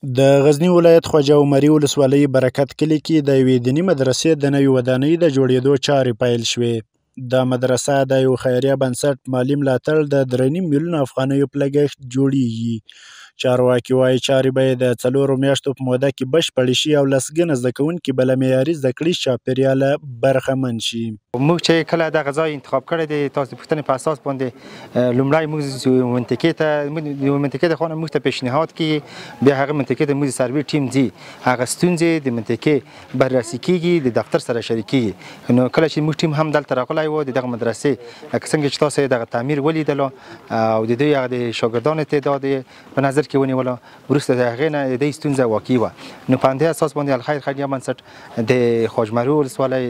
د غزني ولایت خواجه عمري ولسوالۍ برکت کلي کې د یوې دیني مدرسې د نوې ودانۍ د جوړېدو چارې پیل شوې. دا مدرسه د یو خیریه بنسټ مالي ملاتړ د 3.5 میلیونه افغانیو په لګښت جوړیږي. چارواکي وايي چارې به یې د 4 میاشتو په موده کې بشپړې شي او لسګونه زده کوونکي به له معیاري زده کړیز چاپېریاله برخمن شي. موږ چې کله دغه ځای انتخاب کړی دی، تاسو د پوښتنې په اساس باندې لومړی موږ منطقې ته، منطقې د خوا نه موږ ته پیشنهاد کیږي، بیا هغه منطقې ته موږ سروې ټیم ځي، هغه ستونزې د منطقې بررسي کیږي، د دفتر سره شریکیږي. نو کله چې موږ ټیم هم دلته راغلی و د دغه مدرسې، لکه څنګه چې تاسو دغه تعمیر ولیدلو او د دوی هغه د شاګردانو تعداد په نظر کې ونیوله، وروسته د هغې نه د دې ستونزه واقع وه. نو په همدې اساس باندې الخیر خیریه بنسټ د خواجمرو ولسوالۍ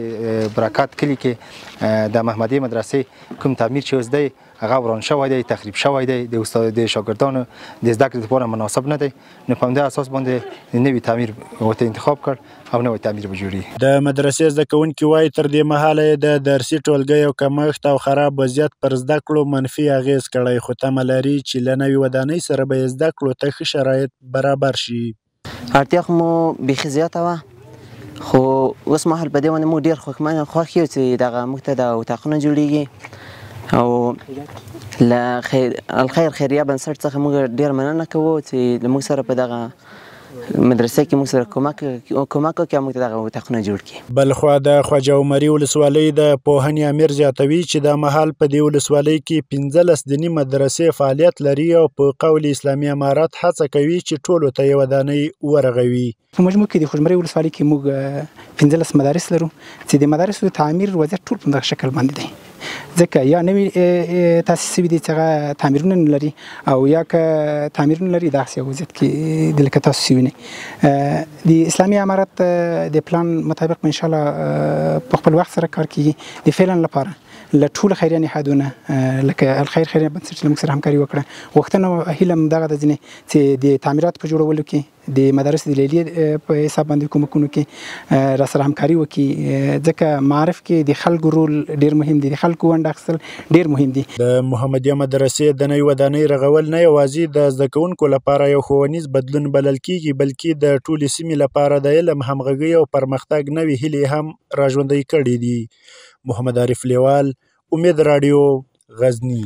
برکت کلي کې د محمدیه مدرسې کوم تعمیر چې اوس دی هغه وران شوی دی، تخریب شوی دی، د استاد د شاګردانو د زده کړې لپاره مناسب نه دی. نو په همدې اساس باندې نوی تعمیر ورته انتخاب کړ او نوی تعمیر به جوړیږي. د مدرسې زده کوونکي وايي تر دې مهاله یې د درسي ټولګیو کمښت او خراب وضعیت پر زده کړو منفي اغېز کړی، خو تمه لري چې له نوې ودانۍ سره به یې زده کړو ته ښه شرایط برابر شي. اړتیا خو مو بیخي زیاته وه، خو اوس مهال په دې باندې موږ ډېر خوښ یو چې دغه موږ ته د اتاقونه جوړیږي او له الخیر خیریه بنسټ څخه موږ ډېر مننه کوو چې له موږ سره په دغه مدرسې کې موږ سره کومک وکړي او موږ ته دغه اتاقونه جوړ کړي. بلخوا د خواجه عمري ولسوالۍ د پوهنې امیر زیاتوي چې دا مهال په دې ولسوالۍ کې 15 دیني مدرسې فعالیت لري او په قول اسلامي امارت هڅه کوي چې ټولو ته یې ودانۍ ورغوي. په مجموع کې د خوږمرۍ ولسوالۍ کې موږ 15 مدارس لرو چې د مدارسو د تعمیر وضعیت ټول په دغه شکل باندې دی، ځکه یا نوي تاسیس شوي دي چې هغه تعمیرونه نه لري او یا که تعمیرونه لري داسې یو وضعیت کې د لکه تاسو وینئ. د اسلامي امارت د پلان مطابق به انشاءالله په خپل وخت سره کار کیږي. د فعلا لپاره له ټولو خیریه نهادونه لکه الخیر خیریه بنسټ له موږ سره همکاري وکړه، غوښتنه او هیله مو دغه ده ځینې چې د تعمیراتو په جوړولو کې د مدارس د لیلیې په حساب باندې کومکونو کې را سره همکاري وکړي، ځکه معارف کې د خلکو رول ډېر مهم دی، د خلکو ونډه اخیستل ډېر مهم دي. د محمدیه مدرسې د نوې ودانۍ رغول نه یوازې د زده کوونکو لپاره یو ښوونیز بدلون بلل کیږي، بلکې د ټولې سیمې لپاره د علم، همغږۍ او پرمختګ نوې هیلې هم راژوندۍ کړې دي. محمد عارف لیوال، امید راډیو، غزني.